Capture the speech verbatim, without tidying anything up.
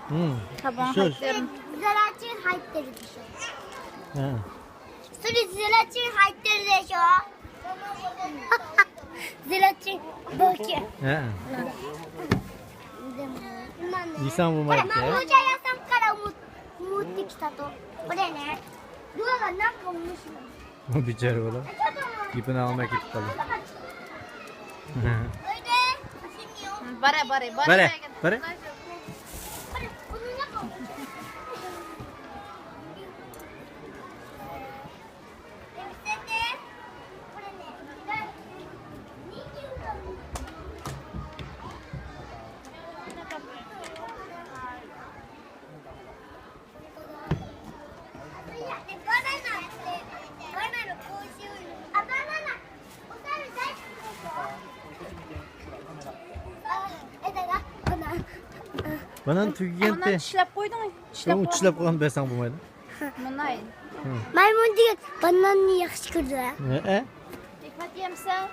Hmm. Taban haytlarını. Zeratin haytları. Ha. Sürü zeratin haytları de şu. Zeratin bölge. Ha. Nisan bu marka. Kara, bu çay yasam kara umut, umut diktato. Bu ne ne? Dua lan, ne yapmış? بىچارە بالا گېپىنى ئاڭلىماي كېتىپ قالدى. بارە، بارە، بارە. بارە، بارە. بانان تۈگىگەنتى. بانان چىشلەپ قويدۇڭ، چىشلەپ قويدۇڭ. چىشلەپ قويغان بەرسەڭ بولمايدۇ. مايمۇن دېگەن باناننى ياخشى كۆرىدۇ. ھە؟ ھېكمەت يەمسەن؟